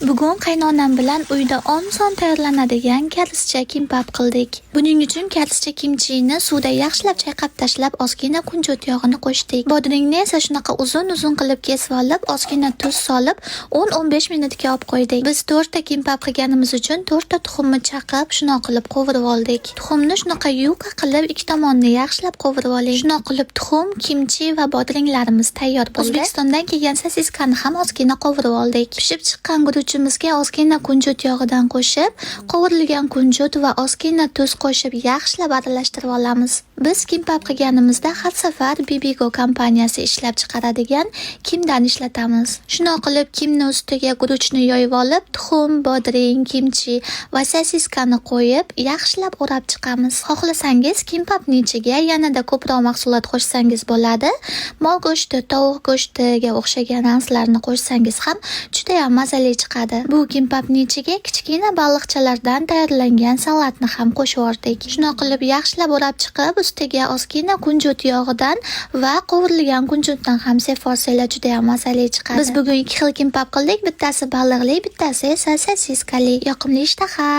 Bugun qaynonam bilan uyda oson tayyorlanadigan koreyscha kimbap qildik. Buning uchun koreyscha kimchini suvda yaxshilab chayqab tashlab, ozgina kunjut yog'ini qo'shdik. Bodringni esa shunaqa uzun-uzun qilib kesib olib, ozgina tuz solib, 10-15 minutga olib qo'ydik. Biz 4 ta kimbap qilganimiz uchun 4 ta tuxumni chaqib, shunaqa qilib qovurib oldik. Tuxumni shunaqa yuqa qilib, ikki tomonini yaxshilab qovurib oling. Shunaqa qilib tuxum, kimchi va bodringlarimiz tayyor bo'ldi. O'zbekistondan kelgan sosiskani ham ozgina qovurib oldik. Pishib chiqqan guruchimizga ozgina kunjut yog'idan qo'shib, qovurilgan kunjut va ozgina tuz qo'shib yaxshilab aralashtirib olamiz. Biz kimbap qilganimizda har safar Bibigo kompaniyasi ishlab chiqaradigan kimdan ishlatamiz. Shunaqa qilib kimni ustiga guruchni yoyib olib, tuxum, bodring, kimchi va sosiskani qo'yib, yaxshilab o'rab chiqamiz. Xohlasangiz kimbapning ichiga yanada ko'proq mahsulot qo'shsangiz bo'ladi. Mol go'shti, tovuq go'shtiga o'xshagan narsalarni qo'shsangiz ham judayam mazali chiqadi. Bu kimbapning ichiga kichkina baliqchalardan tayyorlangan salatni ham qo'shib yubordik. Shunaqa qilib yaxshilab o'rab chiqib, ustiga ozgina kunjut yog'idan va qovurilgan kunjutdan ham sepib olsanglar judayam mazali chiqadi. Biz bugun ikki xil kimbap qildik. Bittasi baliqli, bittasi esa sosiskali. Yoqimli ishtaha.